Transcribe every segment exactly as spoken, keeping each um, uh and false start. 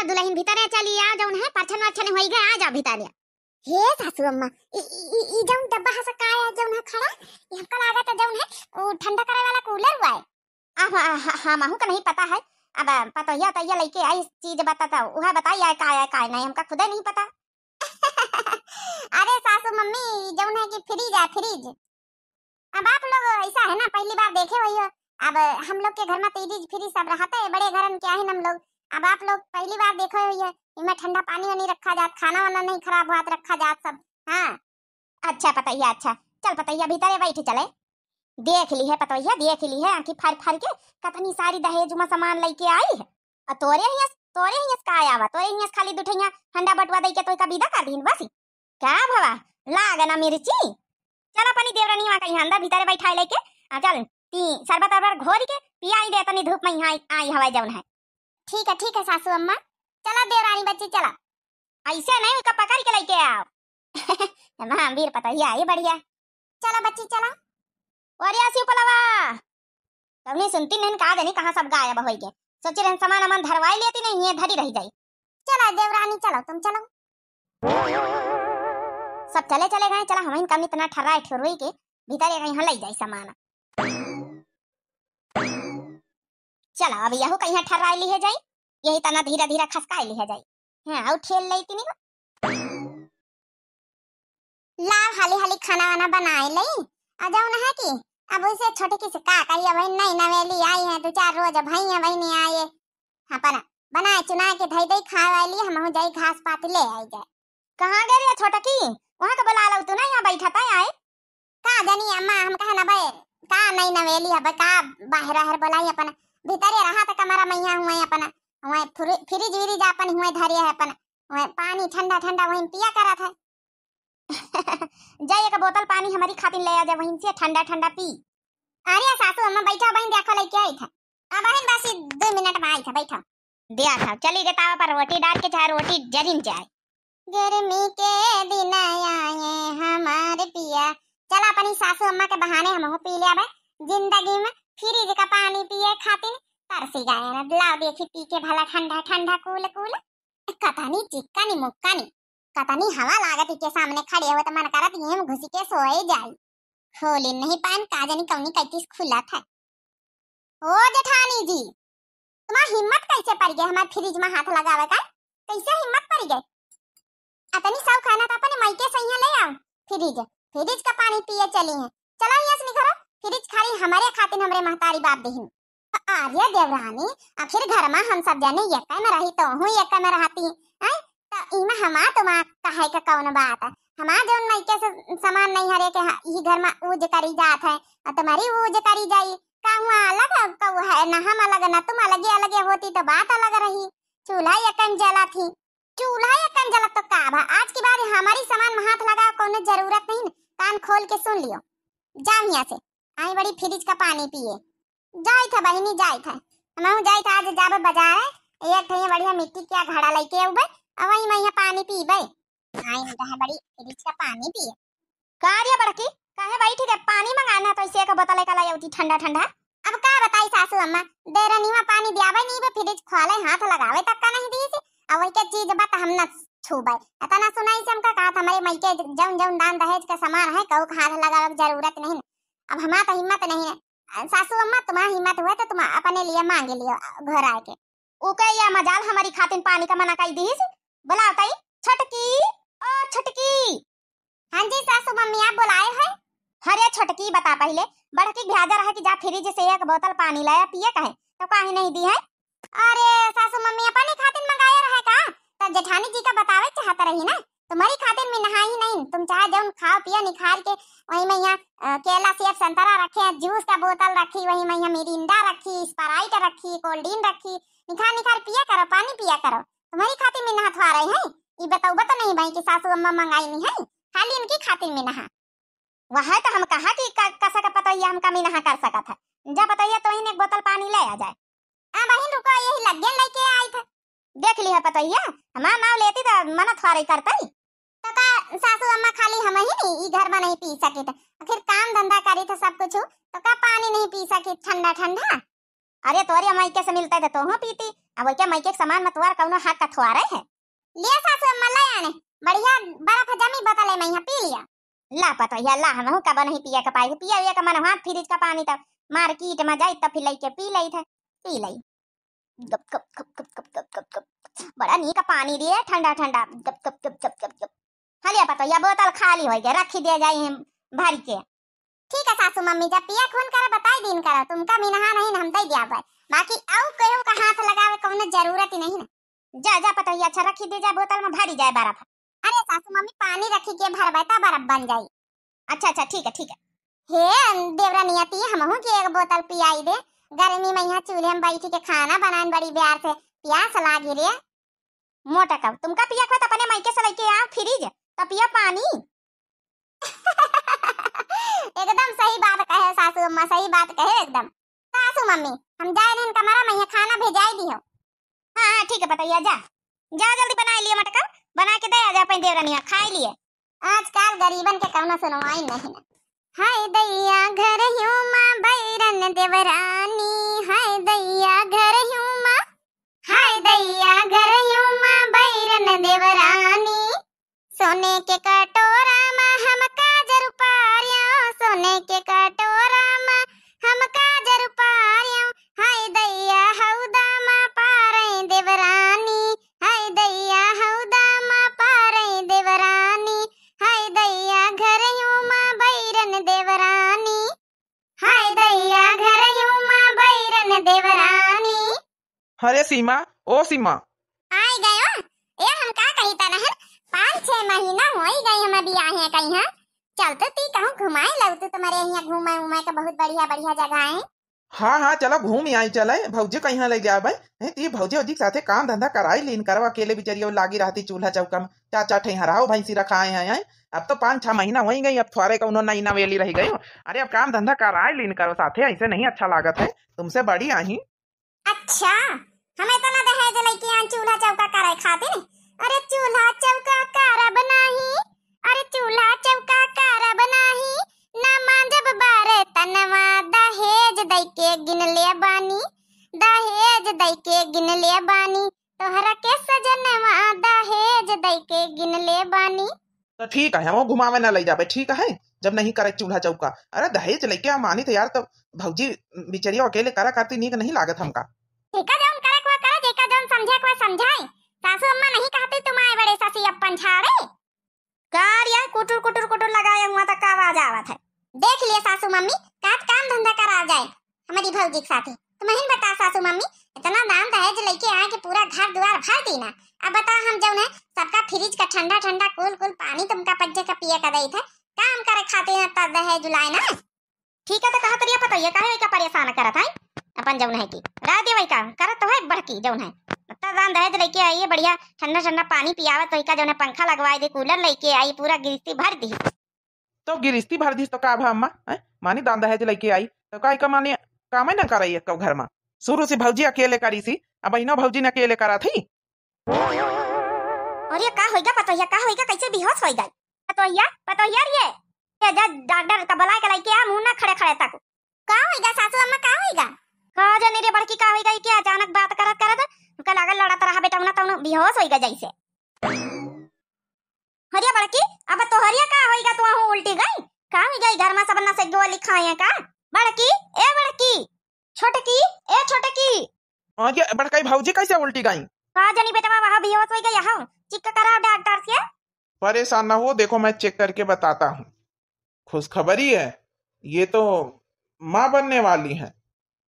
दुलहिन भीतरे चली आ, जउन है परछन वरछन होई गए, आ जाओ भीतरे। हे सासू अम्मा, ई, ई, ई, ई जउन डब्बा हस का है, जउन है खड़ा, ई हमका लागत है जउन है, उ ठंडा करे वाला कूलर हुआ है। आ, ह-, ह-, हमहू का नहीं पता है। अब पतोहिया तोहिया लइके आई चीज बता तो उहे बताई आए का है, का नहीं, हमका खुदे नहीं पता। अरे सासू मम्मी, जउन है कि फ्रिज है, फ्रिज। अब आप लोग ऐसा है ना, पहली बार देखे हुई हो। अब हम लोग के घर में तो फ्रिज फ्रिज सब रहते हैं, बड़े घरन के आहिन हम लोग। अब आप लोग पहली बार देखे हुई है, इनमें ठंडा पानी वानी रखा जात, खाना वाना नहीं खराब हुआ रखा जात सब। हाँ। अच्छा पतोहिया, अच्छा, चल पतोहिया भीतरे बैठ चले। देख ली है पतोहिया, देख ली है, आँखी फार फार के कतनी सारी दहेज में सामान लइके आई है। और तोरे हियस, तोरे हियस का आवा, तोरे हियस खाली दुठैया हंडा बटुआ दई के तोहका विदा कर दीन बस। का भवा, लाग ना मिर्ची। चल अपनी देवरनिया कहीं अंदर भीतरे बैठाए लेके, आ चल ती शरबत अरबत घोर के पियाई दे, तनी धूप में यहाँ आई, आई हवा जउन है। ठीक है, ठीक है सासू अम्मा, चला देवरानी बच्ची चला। ऐसे नहीं, उका पकड़ के लइके आओ। महावीर पतोहिया आई बढ़िया। चला बच्ची चला। अरे शिवपलवा, तवनी सुनती नहीं, का जानी कहाँ सब गायब होई गए। सोचे रहन सामान अमान धरवाई लेती नहीं, ये धरी रह जाई। चला देवरानी, चलो तुम चलो। सब चले चले गए, चला हम कम इतना ठर्राए ठुर्रुई के भीतरे कहीं लई जाई सामान। चला अब यहू कहीं ठर्राए लिहे जाई, यही तना धीरे धीरे खसकाए लिहे जाई। हाँ, और ठेल लेती नहीं। लाव हाली हाली खाना वाना बनाए लई। आ जउन है कि अब उसे छोटकी से का कही, अब नई नवेली आई है, दो चार रोज भई है, वही नहीं आए। हाँ, पर बनाए चुनाए के धई दई खाए वाली, हमहू जाई घास पात ले आई जाए। कहाँ गए रे छोटकी? वहाँ का बुला लो तू ना, यहाँ बैठा था आए। का जानी अम्मा, हम कहे ना बे, का नई नवेली है बे, का बाहर बाहर बोलाई अपन, भीतरे रहा था कमरा में, यहाँ हुए अपन, हुए फ्रि-, फ्रिज व्रिज अपन हुए धरे है अपन, हुए पानी ठंडा ठंडा वहीं पिया करा था। जा एक बोतल पानी हमारी खातिर ले आ जा, वहीं से ठंडा ठंडा पी। अरे सासू अम्मा बैठा, बहन देखो लेके आई था। अब बहन बस ये दो मिनट में आई था, बैठा। दिया था, चली गए तावा पर रोटी डाल के, चाहे रोटी जरिन जाए। गर्मी के दिन आए हमार पिया। चला अपनी सासू अम्मा के बहाने हमहू पी ले अबे। जिंदगी में फ्रिज का पानी पिए खातिर तरसी गए ना। लाओ देखी पी के भला ठंडा ठंडा कूल कूल। कतनी चिक्कनी मुक्कनी, कतनी हवा लागत ही के सामने खड़े हो तो मन करत ये में घुसी के सोए जाई। खोली नहीं पान, का जानी कौनी कैतीस खुला था। ओ जेठानी जी, तुम्हार हिम्मत कैसे पड़ गए हमार फ्रिज में हाथ लगावे का? कैसे हिम्मत पड़ गए? अतनी शौक है ना तो अपने मायके से यहाँ ले आओ फ्रिज, फ्रिज का पानी पिए चली हैं। चलो यहाँ से निकलो, फ्रिज खाली हमारे खातिर हमरे महतारी बाप देहिन। अरे देवरानी, आखिर घर में हम सब जने एक में रही तो हूँ एक में रहती, हैं? तो इमा हमार तुम्हार कहे का कौन बात है? हमार जौन मायके से सामान नहीं हरे के ह-, ई घर में ऊज करी जात है, और तुम्हारी ऊज करी जाई। का हुआ अलग है, कहू है ना हम अलग, ना तुम अलगे अलगे होती तो बात अलग रही। चूल्हा एकन जला थी, चूल्हा एकन जला तो का भा, आज के बाद हमारी सामान में हाथ लगा कोनो जरूरत नहीं, कान खोल के सुन लियो। जाओ यहाँ से, आई बड़ी फ्रिज का पानी पिए। जाई था बहिनी, जाई था, हमहू जाई था, आज जाबे बाजार है, एक ठे बढ़िया मिट्टी के घड़ा लेके आउबे, और वही में यहाँ पानी पीबे। आई हम कहे बड़ी फ्रिज का पानी पिए। का रे बड़की, काहे बैठी रे? पानी मंगाना तो इसे एक बोतल का लाई उठी ठंडा ठंडा। अब का बताई सासू अम्मा, देरनिया पानी दियावे नहीं बे, फ्रिज खोले हाथ लगावे तक का नहीं दी से। अब वही के चीज बात हम न छूबे। इतना सुनाई से हमका कहा था हमारे मायके जौन जौन दान दहेज का सामान है, कहू का हाथ लगावे की जरूरत नहीं। अब हमार तो हिम्मत नहीं है। सासू अम्मा, तुम्हार हिम्मत हुआ तो तुम अपने लिए मांग लियो घर आके। ऊ कहे, या मजाल हमारी खातिन पानी का मना कई दीस। बुलाओ तई, छोटकी, ओ छोटकी। हाँ जी सासू मम्मी, आप बुलाए हैं? अरे छोटकी, बता पहले, बड़की भ्याजा रहा कि जा फ्रिज से एक बोतल पानी लाया पिए कहे, तो काहे नहीं दी है? अरे सासू मम्मी, अपनी खातिन मंगाया रहे का? तो जेठानी जी का बतावे चाहत रही ना, तुम्हारी खातिन में नहाई नहीं, तुम चाहे जौन खाओ पियो निखार के, वही में यहाँ, अ, केला सेब संतरा रखे हैं, जूस का बोतल रखी, वही में यहाँ मिरिंडा रखी, स्प्राइट रखी, कोल्ड ड्रिंक रखी, निखार निखार पिया करो, पानी पिया करो। तुम्हारी खातिर में नहा थोआ रहे हैं, ई बताओ बता नहीं भाई कि सासू अम्मा मंगाई नहीं है, खाली इनकी खातिर में नहा। वह तो हम कहा कि क-, कसा का पतोहिया हम कमी नहा कर सकत है, जा पतोहिया तो एक बोतल पानी ले आ जाए। आ बहिन रुको, यही लग्गे लेके आई था। देख ली है पतोहिया, हमार नाव लेती तो मना थोड़े करतई। तो का सासू अम्मा खाली हम ही नहीं, ई घर में नहीं पी सकी थे, आखिर काम धंधा करी थे सब कुछ, तो का पानी नहीं पी सकी ठंडा ठंडा? अरे तोहरे माइके से मिलता है तो तोहू पीती। अब ओके माइके के सामान में तोहार कौनो हक अथवारे है? लिया सासू अम्मा, ले आने। बढ़िया बर्फ जमी बोतल है, मैं यहाँ पी लिया। ला पतोहिया, ला, हमहू कब नहीं पिया के पाई। पिया हुआ का मन हुआ फ्रिज का पानी तब मार्केट में जाई तब फिर लइके पी लई थे, पी लई। गप, गप, गप, गप। बड़ा नीक पानी रे, ठंडा, ठंडा। गप, गप, गप, गप, गप, गप। हाँ लिया पतोहिया, बोतल खाली होई गए, रखी दे जाई हम भर के। ठीक है सासू मम्मी, जब पिया खून करे बताई दीन करो, तुमका मिनहा नहीं न हम दे दिया भाई। बाकी आऊ केहू का हाथ लगावे कौनो जरूरत ही नहीं ना। जा, जा पतोहिया, अच्छा रखी दे जा, बोतल में भरी जाए बर्फ। अरे सासू मम्मी, पानी रखी के भरबे ता बर्फ बन जाई। अच्छा, अच्छा, ठीक है, ठीक है। हे देवरा नियती, हमहू के एक बोतल पियाई दे। गर्मी में यहाँ चूल्हे में बैठी के खाना बनाए बड़ी प्यार से, प्यास लागी रे। मोटा कब तुमका पिया खोत अपने माइके से लइके आ फ्रिज, तब पिया पानी। एकदम सही बात कहे सासू अम्मा, सही बात कहे एकदम। सासू मम्मी, हम जाए रहन कमरा में, यहाँ खाना भेजाई दी हो। हाँ, हाँ, ठीक है पतोहिया, जा, जा जल्दी बनाई लिए मटका, बना के दे आ जा अपन देवरनिया, खाई लिए। आजकल गरीबन के कौनो सुनवाई नहीं ना। हाय दैया घर ह्यूमा बैरन देवरानी, हाय दैया घर ह्यूमा, हाय दैया घर ह्यूमा बैरन देवरानी। सोने के कटोरा मा हम काजर उपार्यो, सोने के कटोरा मा हम काजर उपार्यो। हाय दैया हौदा मा पारै देवरानी, हाय दैया हौदा मा पारै देवरानी। हाय दैया घर ह्यूमा बैरन देवरानी, हाय दैया घर ह्यूमा बैरन देवरानी। अरे सीमा, ओ सीमा। आई गयो। ए, हम का कही त रहन, पाँच छह महीना होई गई हम बियाहे कहीं। चल तो ती कहूँ घुमाए लऊ, तू तुम्हारे यहाँ घूमे उमे के बहुत बढ़िया बढ़िया जगह है। हाँ, हाँ, चलो घूम आई चले, भौजी कहीं ले जाबे। हैं, ती भौजी, भौजी के साथे काम धंधा कराई लीन करो, अकेले बिचरियो लागी रहती चूल्हा चौका में, चार चार ठे हराओ भैंसी रखाए हैं, हैं। अब तो पाँच छह महीना होई गई, अब थोड़े कौनो नई नवेली रह गई। अरे अब काम धंधा कराई लीन करो साथे, ऐसे नहीं अच्छा लागत है, तुमसे बड़ी आई। अच्छा, हम इतना दहेज लइके आन चूल्हा चौका करे खातिर? अरे चूल्हा चौका करब नाही, अरे चूल्हा चौका करब नाही, ना मांजब बर्तनवा दहेज दइके गिनले बानी, दहेज दइके गिनले बानी, तोहरा के सजनवा दहेज दइके गिनले बानी। तो ठीक है, हम घुमावे ना ले जाबे, ठीक है, जब नहीं करे चूल्हा चौका। अरे दहेज लइके हम मानी थे यार, तो भौजी बिचरिया अकेले करा करती नीक नहीं लागत हमका। जेका जौन करे के बा करे, जेका जौन समझे के बा समझाई। सासू अम्मा नहीं कहती तुम आए बड़े ससी अपन झाड़े। का रे, कुटुर कुटुर कुटुर लगाए हुआ तक का आवाज आवत है? देख लिए सासू मम्मी, काट काम धंधा करा जाए हमारी भौजी के साथे। तुम ही बता सासू मम्मी, इतना दान दहेज लइके आए कि पूरा घर द्वार भर दीना। अब बता हम जौन है सबका फ्रिज का ठंडा ठंडा कूल कूल पानी तुमका पज्जे का पिए का देई थे, काम करे खातिर इतना दहेज लाए ना। ठीक है, तो कहत रहिया पतोहिया, काहे वही का परेशान करत है? अपन जौन है कि रह दे वही का, करत तो है बड़की जौन है। इतना दान दहेज लइके आई है, बढ़िया ठंडा ठंडा पानी पियावत, वही का जौन है पंखा लगवाए दे, कूलर लइके आई, पूरा गिरस्ती भर दी। तो गिरस्ती भर दी तो का भा अम्मा, हैं? मानी दान दहेज लइके आई, तो का इका मानी कामे ना करई एक घर में? शुरू से भौजी अकेले करी सी, अब बहिनो भौजी ने अकेले करा थी। अरे का होइगा पतोहिया, का होइगा, कैसे बेहोश होइगा? पतोहिया, पतोहिया रे, ये जा डॉक्टर का बुलाए के लइके आ, मुंह ना खड़े खड़े तक। का होइगा सासू अम्मा, का होइगा? का जाने रे बड़की का होइगा, ये क्या अचानक बात करत करत उनका लागल लड़त रहा बेटा, उना तउन बेहोश होइगा जैसे। हरिया बड़की, अब तोहरिया का होइगा, तू आहू उल्टी गई? का होइगा, ई घर में सब नशे गोली खाए हैं का? बड़की, ए बड़की, छोटकी, ए छोटकी। हाँ, ये बड़काई भौजी कैसे उल्टी गई? का जानी बेटवा, वहाँ बेहोश होइगा, यहाँ चेक कराओ डॉक्टर से। परेशान ना हो, देखो मैं चेक करके बताता हूँ। खुशखबरी है, ये तो माँ बनने वाली है।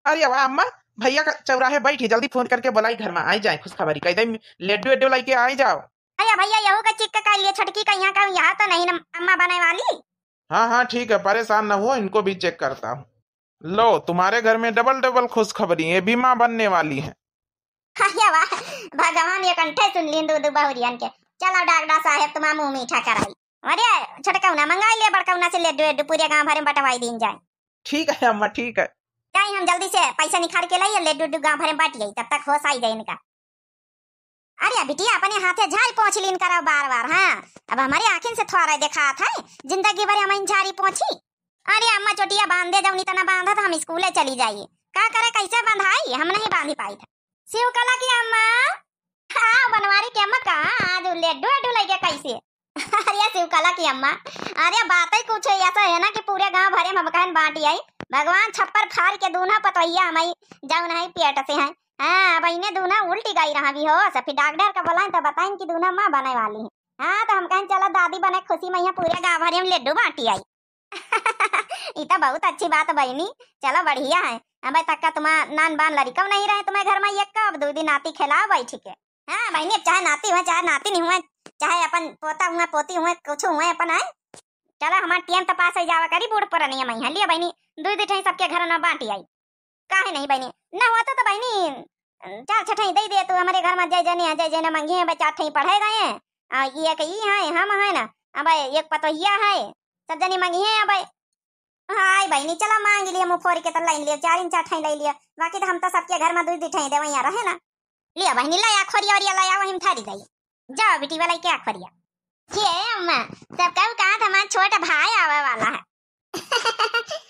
अरे वाह अम्मा, भैया का चौराहे बैठी, जल्दी फोन करके बुलाई घर में, आई जाए, खुशखबरी कह दे, लड्डू वड्डू लेके आई जाओ। अरे भैया, यहू का चेक कर लिए, छोटकी का यहाँ का, यहाँ तो नहीं ना अम्मा बने वाली। हाँ हाँ ठीक है, परेशान ना हो, इनको भी चेक करता हूँ। लो, तुम्हारे घर में डबल डबल खुशखबरी, ये भी माँ बनने वाली है। अरे वाह, भगवान ये कंठे सुन लीन दू दू बहुरियन के। चलो डॉक्टर साहेब, तुम्हारा मुंह मीठा कराई। अरे छोटकौना मंगाई ले बड़कौना से लड्डू वड्डू, पूरे गांव भर में बंटवाई दीन जाए। ठीक है अम्मा, ठीक है। जाई हम जल्दी से पैसा निकाल के लाई, लड्डू वड्डू गांव भर में बांट जाई, तब तक होश आई जाए इनका। अरे बिटिया, अपने हाथे झाड़ी पोंछ लीन करा बार बार, हाँ। अब हमारी आँखिन से थोड़ा देखात है, जिंदगी भर हम झाड़ी पोंछी। अरे अम्मा, चोटिया बांधे जौनी तना बांधा तो हम स्कूले चली जाई। का करे, कैसे बंधाई, हम नहीं बांधी पाई था। शिवकला की अम्मा, हाँ, बनवारी की अम्मा, कहाँ आज लड्डू अड्डू लइके कैसे? अरे शिवकला की अम्मा, अरे बात ही कुछ ऐसा है ना कि पूरे गांव भरे में हम कहन बांटी आई। भगवान छप्पर फाड़ के दूना पतवैया हमारी जौन है पेट से है। हाँ, अब इन्हें दूना उल्टी गई रहा भी हो, सब फिर डॉक्टर का बोला तो बताइन कि दूना माँ बने वाली है। हाँ, तो हम कहन चलो दादी बने खुशी में यहाँ पूरे गांव भरे में लड्डू बांटी आई। ई तो बहुत अच्छी बात बहिनी, चलो बढ़िया है। अब तक का तुम्हार नान बान लड़िकव नहीं रहे तुम्हारे घर में, एक का अब दो दिन नाती खेलाओ बैठ के। हाँ बहिनी, अब चाहे नाती हुए, चाहे नाती नहीं हुए, चाहे अपन पोता हुए, पोती हुए, कुछ हुए अपन है। चलो हमार टेम तो पास हो जावा करी बूढ़ पुरनिया में है। लिया बहिनी, दो दो ठे सबके घर में बांटी आई। काहे नहीं बहिनी, न हुआ तो, तो बहिनी, चार छठई दे दे तू, हमारे घर में जय जने, जय जने मंगी है, भाई चार ठई पढ़े गए हैं। आ, ये एक ई है, हम है ना, अब एक पतोहिया है, सब जने मंगी है, अब हाय बहिनी, चला मांग लिए, मुँह फोड़ के तो लाइन लिए, चार इन चार ठई ले लिए, बाकी तो हम तो सबके घर में दो दो ठई देवैया रहे ना। लिया बहिनी, लाया खोरिया ओरिया लाया, वही में धरी गई। जाओ बेटी वाला क्या खोरिया। ये अम्मा, सब कहू कहा था हमार छोट भाई आवे वाला है।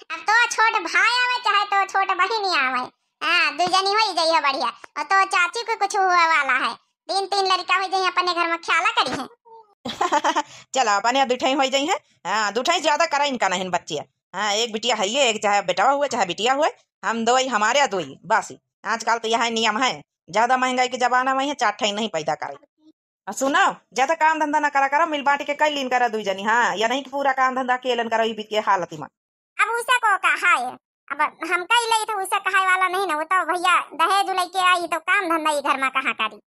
अब तो छोट भाई आवे चाहे तो छोट बहिनी आवे, हाँ, दू जनी होई जाई है बढ़िया। और तो चाची को कुछ हुए वाला है, तीन तीन लड़का हो जाई अपने घर में, ख्याला करी है। चला अपने दुठई हो जाई है। हाँ, दुठई ज्यादा करा इनका नहीं बच्चिया। हाँ, एक बिटिया है ये, एक चाहे बेटवा हुए चाहे बिटिया हुए, हम दो ही, हमारे दो ही बस। आजकल तो यह नियम है, ज्यादा महंगाई के जमाना में है, चार ठई नहीं पैदा करे। आ सुनो, ज्यादा काम धंधा ना करा करा, मिल बांट के कर लीन करा दुई जनी। हाँ, या नहीं कि पूरा काम धंधा अकेलन करा ई बीत के हालत में। अब उसे को का है, अब हम कह ले तो उसे कहे वाला नहीं ना, वो तो भैया दहेज लेके आई तो काम धंधा ही घर में कहाँ करी।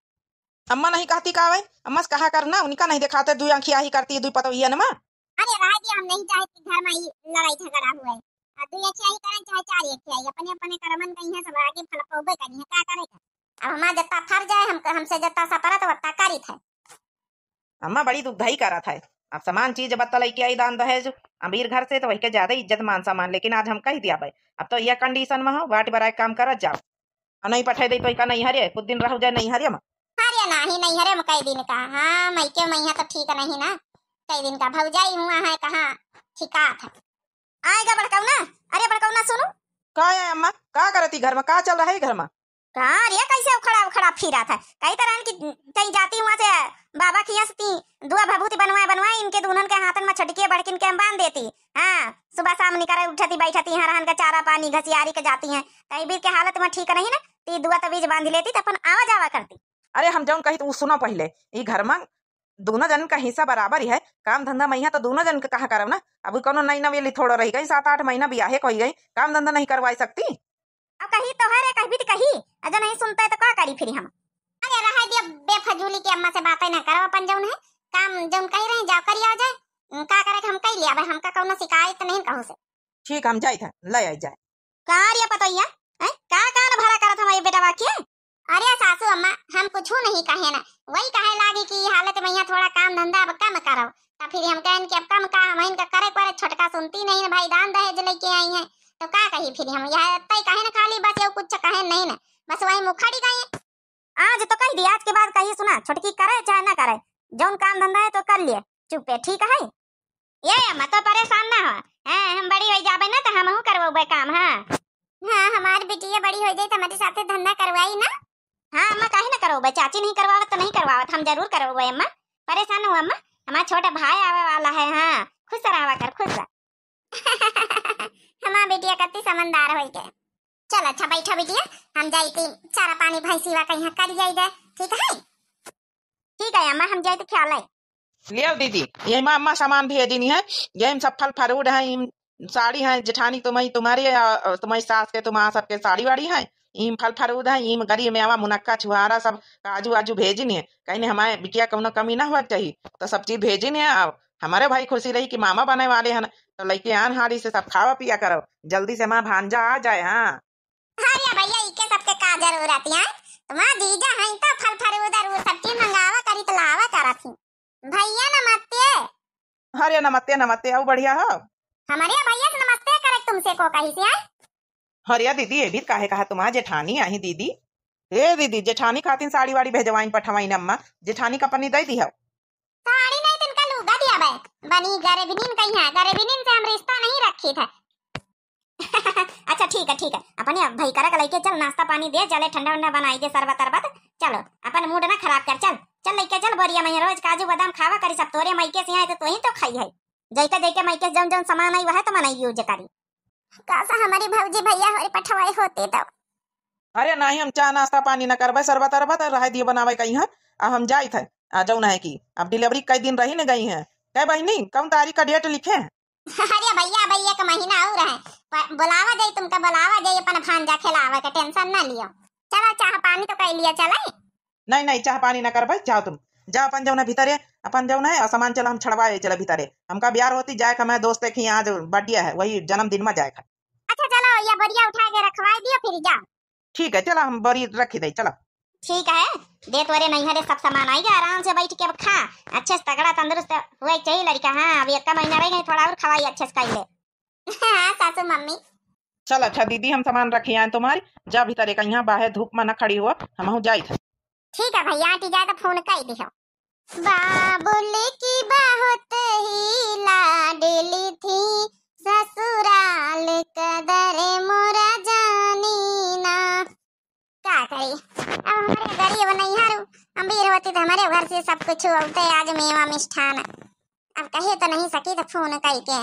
अम्मा नहीं कहती का भाई, अम्मा से कहा करना, उनका नहीं दिखाते दुई आँखी आही करती दुई पतोहिया नमा। अरे रह दिया, हम नहीं चाहते घर में ही लड़ाई झगड़ा हुए। आ दुई आँखी आही करें चाहे चार आँखी आही, अपने अपने करमन गई हैं, सब आगे फल पौबे करी हैं, का करे का? अब हमार जत्ता फर जाए, हम, हमसे जत्ता सपरत वत्ता करित है। अम्मा बड़ी दुखदाई करत है। अब समान चीज बत्ता लइके आई दान दहेज अमीर घर से, तो वही के ज्यादा इज्जत मान सम्मान, लेकिन आज हम कह दिया भाई, अब तो यह condition में हो, बाट बराए काम करत जाओ। और नहीं पठाई दे तो इका नहीं हरे, कुछ दिन रहो जाए नहीं हरे में। अरे नाही, नहीं हरे में कई दिन का, हाँ, मैं के मैया तो ठीक नहीं ना, कई दिन का भौजाई हुआ है, कहाँ ठिकात है। आएगा बड़कौना। अरे बड़कौना सुनो। का है अम्मा, का करती घर में, का चल रहा है घर में? का रे, कैसे उखड़ा उखड़ा फिरत है? कही तरह कि कहीं जाती हुआ से बाबा किया से ती दुआ भभूति बनवाए बनवाए इनके दुल्हन के हाथन में छोटकिए बड़किन के हम बांध देती। हाँ, सुबह शाम निकरे उठती बैठती यहाँ रहन का चारा पानी घसियारी के जाती हैं। तई बीर के हालत में ठीक नहीं ना, ती दुआ तबीज बांध लेती तो अपन आवा जावा करती। अरे हम जौन कही तो उ सुनो पहले, ई घर में दोनों जन का हिस्सा बराबर ही है। काम धंधा मैया तो दोनों जन के कहा करब ना। अब कोनो नई नवेली थोड़ो रही गई, सात आठ महीना बियाहे को ही गई, काम धंधा नहीं करवाई सकती। अब कही तो है रे, कहबी तो कही, अगर नहीं सुनता है तो का करी फिर हम? अरे रहा दिया, बेफजूली के अम्मा से बातें ना करो, अपन जौन है काम जौन कही रही जाओ करी आ जाए। का करे हम कही लिया भाई, हमका कोनो शिकायत नहीं कहूँ से। ठीक, हम जाइत है, ले आई जाए। का रे पतोहिया, हैं? का कान भरा करत हमारे बेटवा के? अरे सासू अम्मा, हम कुछू नहीं कहे ना, वही कहे लागी कि ई हालत में यहाँ थोड़ा काम धंधा अब कम करो। तो फिर हम कहन कि अब कम का, हम इनका करे पड़े, छोटका सुनती नहीं ना भाई, दान दहेज लेके आई हैं, तो का कही फिर हम यहाँ इतना ही कहे ना, खाली बस ये कुछ कहे नहीं ना, बस वही मुखड़ी गई। आज तो कह दिया, आज के बाद कहिए सुना, छोटकी करे चाहे ना करे, जौन काम धंधा है तो कर लिए, चुप्पे ठीक है। ये अम्मा तो परेशान ना हो, हाँ, हम बड़ी हो जाबे ना तो हमहू करवाबे काम। हाँ, हाँ, हमार बिटिया बड़ी हो जाए तो हमारे साथे धंधा करवाई ना। हाँ अम्मा, काहे ना करवाबे, चाची नहीं करवावत तो नहीं करवावत, हम जरूर करवाबे अम्मा, परेशान हो अम्मा, हमार छोटा भाई आवे वाला है। हाँ, खुश रहा कर, खुश रह। हमार बिटिया कत्ती समझदार होई के। चल अच्छा बैठा बिटिया, हम जाई ती चारा पानी भैंसीवा का यहाँ कर जाई दे, ठीक है? ठीक है अम्मा, हम जाई ती ख्याल है। लियो दीदी, ये माँ अम्मा सामान भेजिनी है, ये सब फल फ्रूट है, इम साड़ी है जेठानी तुम्हारी, तुम्हारी, अ, तुम्हारी सास के, तुम्हारा सबके साड़ी वाड़ी है, इम फल फ्रूट है, इम गरी मेवा मुनक्का छुहारा सब काजू वाजू भेजिनी है, कहीं हमारे बिटिया कौनो कमी ना हुआ चाहिए, तो सब चीज भेजिनी है। अब हमारे भाई खुशी रही कि मामा बने वाले हैं, तो लइके आन हाली से सब खावा पिया करो, जल्दी से हमारा भांजा आ जाए। हाँ। अरे भैया, इके सबके का जरूरत है? तुम्हार जीजा हैं तो फल फरूदर उ सब चीज मंगावा करी तो लावा करत ही। भैया नमस्ते। अरे नमस्ते, नमस्ते, आओ बढ़िया हो। हमारे भैया से नमस्ते करे तुमसे को कही से आए। अरे दीदी, ये भी काहे कहा तुम्हार जेठानी आई दीदी? ए दीदी, जेठानी खातिन साड़ी वाड़ी भेजवाइन पठवाइन अम्मा, जेठानी का पन्नी दे दी हो। साड़ी नहीं तिनका लूगा दिया बे, बनी गरीबिनीन कही है, गरीबिनीन से हम रिश्ता नहीं रखी थे। अच्छा ठीक है, ठीक है, अपने भइकरा के लइके चल, नाश्ता पानी दे, चले ठंडा उंडा बनाई दे, शरबत अरबत। चलो, अपन मूड ना खराब कर, चल चल लइके चल बोरिया मइहाँ, रोज काजू बादाम खावा करी सब, तोरे मइके से आए तो तोही तो खाई है, जइके जइके मइके से जौन जौन सामान आई वह तो मनई यूज करी। काश हमारी भौजी भइया हमारे पठवाए होते तो। अरे नहीं, हम चाह नाश्ता पानी न करबे, शरबत अरबत रहे दिए बनावे कहीं है। अब हम जाइत है, आ जौन है कि अब डिलीवरी कई दिन रही न गई है। कह बहिनी, कौन तारीख का डेट लिखे हैं? अरे भइया, भइया का महीना और है, प-, बुलावा जाई तुमका, बुलावा जाई अपन भांजा खेलावे के, टेंशन ना लियो। चला चाह पानी तो कर लिया, चले। नहीं नहीं, चाह पानी ना करबे, जाओ तुम, जाओ अपन जौन है भीतरे, अपन जौन है और सामान चला हम छड़वाए चला भीतरे। हमका ब्यार होती जाए का, मैं दोस्त के यहाँ आज बर्थडे है, वही जन्मदिन में जाए का। अच्छा चलो, या बोरिया उठा के रखवाई दियो, फिर जाओ। ठीक है, चला हम बोरी रखी दे, चला। ठीक है, दे तोरे नैहरे सब सामान आई गा, आराम से बैठ के अब खा, अच्छे से तगड़ा तंदुरुस्त हुए के चाहिए लड़का। हाँ, अभी एक महीना रह गई, थोड़ा और खवाई अच्छे से खाई ले। हाँ सासू मम्मी। चल अच्छा दीदी, हम सामान रखी आए तुम्हारी, जा भीतर एक यहाँ बाहर धूप में न खड़ी हुआ, हम जाइत है। ठीक है भइया, आटी जाए तो फोन कर दियो। बाबुल की बहुत ही लाडली थी, ससुराल कदर मोरा जानी ना। का करी, अब हमारे गरीब नैहर, अमीर होती तो हमारे घर से सब कुछ होते, आज मेवा मिष्ठान। अब कहे तो नहीं सकी तो फोन कई के,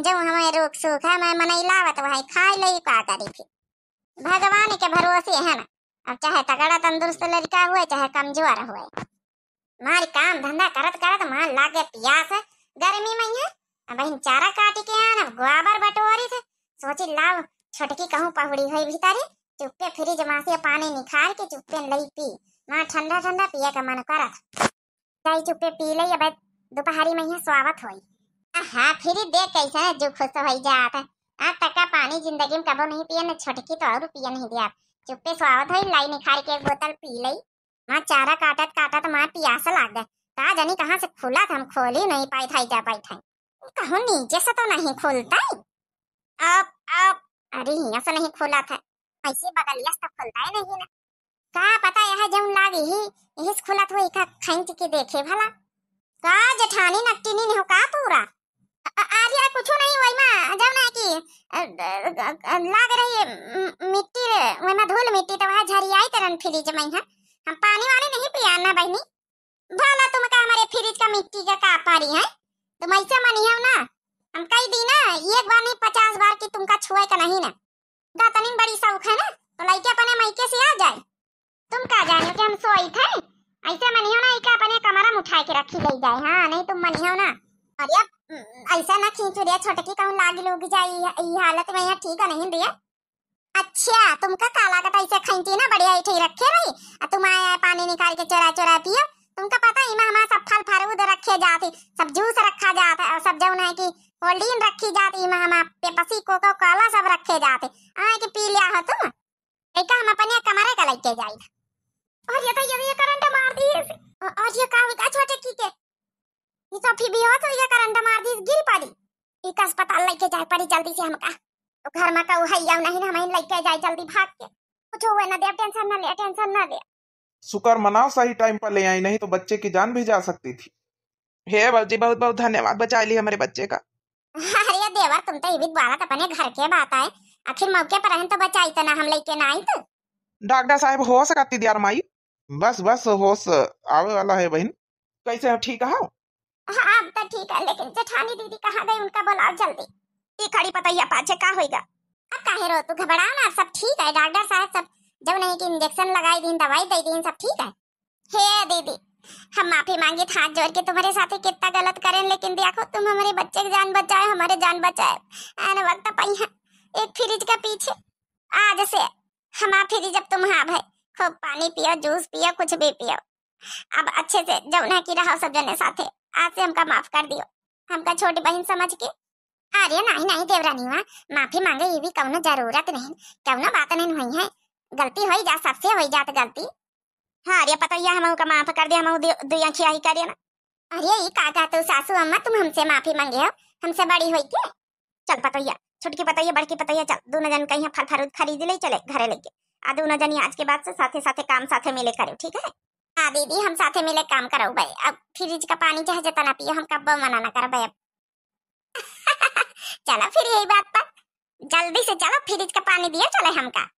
जब हमें रोक सूख है, मैं मनई लावत वही खाई ले, का करी फिर। भगवान के भरोसे है ना, अब चाहे तगड़ा तंदुरुस्त लड़का हुए, चाहे कमजोर हुए। मारी काम धंधा करत करत मार लागे पियास है, गर्मी में है। अब बहिन चारा काटी के आन, अब गोबर बटोरी थे, सोची लाओ छोटकी कहूँ पहुड़ी हुई भीतरी, चुप्पे फ्रिज में से पानी निकाल के चुप्पे लई पी, माँ ठंडा ठंडा पिए का मन करत। चाय चुप्पे पी ले, अब दोपहरी में ही स्वावत होई। आहा, फिर देख कैसे जो खुश होई जात है। आ तका पानी जिंदगी में कबो नहीं पिए, न छोटकी तो और पिए नहीं दिया। चुप्पे स्वावत होई, लाई निखार के एक बोतल पी ले। माँ चारा काटत काटत माँ पियास लाग गए। का जानी कहाँ से खुला था, हम खोली नहीं पाई था, जा पाई था। कहूँ नीचे से तो नहीं खुलता है। अब, अब, अरे हियाँ से नहीं खुला था, ऐसे बगलिया से तो खुलता है नहीं ना। का पता यह जौन लागी ही, यही से खुलत होई का, खींच के देखे भला। का जेठानी नकटिनी नहीं हो का पूरा? अ-, अ-, अरे कुछ नहीं, वही में जौन है कि, अ, अ, अ, लाग रही है, म-, मिट्टी रे, वही में धूल मिट्टी तो वह झरियाई तरन फ्रिज में है। हम पानी वानी नहीं पिया ना बहनी। भला तुमका हमारे फ्रिज का मिट्टी का का पारी है? तुम ऐसे मनियो ना, हम कही दी ना एक बार नहीं पचास बार कि तुमका छुए का नहीं ना। गतनिन बड़ी शौक है ना, तो लइके अपने मइके से आ जाए। तुम का जानियो कि हम सोई थे, ऐसे मनियो ना, इका अपने कमरा में उठा के रखी ले जाए। हाँ नहीं तुम मनियो ना। अरे अब, उम, ऐसा ना खींचो रे छोटकी, कहूँ लाग लूग जाए, ई, ई हालत में यहाँ ठीक नहीं रे। अच्छा, तुमका का लागत है, ऐसे खैंची ना बढ़िया ऐठे रखे रही, आ तुम आए, आए पानी निकाल के चोरा चोरा पियो। तुमका पता है, इमा हमारा सब फल फरूद रखे जाते, सब जूस रखा जाता है, और सब जौन है कि कोल्ड ड्रिंक रखी जाती, इमा हमारा पेप्सी, कोको कोला सब रखे जाते। आए के पी लिया हो तुम, ऐका हम अपने कमरे का लेके जाई। और ये तो, ये, ये करंट मार दी, और ये का हुआ छोटे की के? ये तो फिर भी हो तो ये करंट मार दी, गिर पड़ी। इका अस्पताल लेके जाए पड़ी जल्दी से हमका। तो घर में कहू है या नहीं, हम लेके जाए जल्दी भाग के। कुछ हुए ना दे, टेंशन ना ले, टेंशन ना ले। शुक्र मनाओ सही टाइम पर ले आई, नहीं तो बच्चे की जान भी जा सकती थी। हे बाबूजी, बहुत बहुत धन्यवाद, बचा ली हमारे बच्चे का। अरे देवर, तुम तो इबित बालत अपने घर के बात आए, आखिर मौके पर रहन तो बचाई तो ना, हम लेके ना आई तो। डॉक्टर साहब, हो सकती दियार माई, बस बस होश आवे वाला है बहन। कैसे हो, ठीक हो? हाँ, अब तो ठीक है, लेकिन जेठानी दीदी कहाँ गई, उनका बुलाओ जल्दी। ई खड़ी पतैया पाछे का होइगा? अब काहे रो तू, घबराओ ना, सब ठीक है, डॉक्टर साहब सब जब नहीं कि इंजेक्शन लगाई दीन, दवाई दे दीन, सब ठीक है। हे दीदी, हम माफी मांगी था हाथ जोड़ के, तुम्हारे साथे कितना गलत करें, लेकिन देखो तुम हमारे बच्चे की जान बचाए, हमारे जान बचाए। आने वक्त पई है एक फ्रिज के पीछे। आज से हमारा फ्रिज अब तुम हाँ भाई, खूब पानी पियो, जूस पियो, कुछ भी पियो। अब अच्छे से जौन है कि रहो सब जने साथे। आज से हमका माफ कर दियो, हमका छोटी बहन समझ के। अरे नहीं नहीं देवरानी, माँ माफी मांगे ये भी कौनो जरूरत नहीं, कौनो बात नहीं हुई है, गलती होई जा, सबसे होई जात गलती। हाँ रे पतैया, हम का माफ कर दे, हम दु आँखी आही करे ना। अरे ई का कहते हो सासू अम्मा, तुम हमसे माफी मांगे हो, हमसे बड़ी होई के? चल पतैया, छोटकी पतैया, बड़की पतैया, चल दोनों जन कहीं फल फरूट खरीद ले, चले घरे लेके। आ दोनों जनी आज के बाद से साथे साथे काम साथे मिले करो, ठीक है? हाँ दीदी, हम साथे मिले काम करौबे। अब फ्रिज का पानी चाहे जितना पियो, हम कब्बो मना ना करबे अब। चलो फिर यही बात पर। जल्दी से चलो, फ्रिज का पानी दियो चले हमका।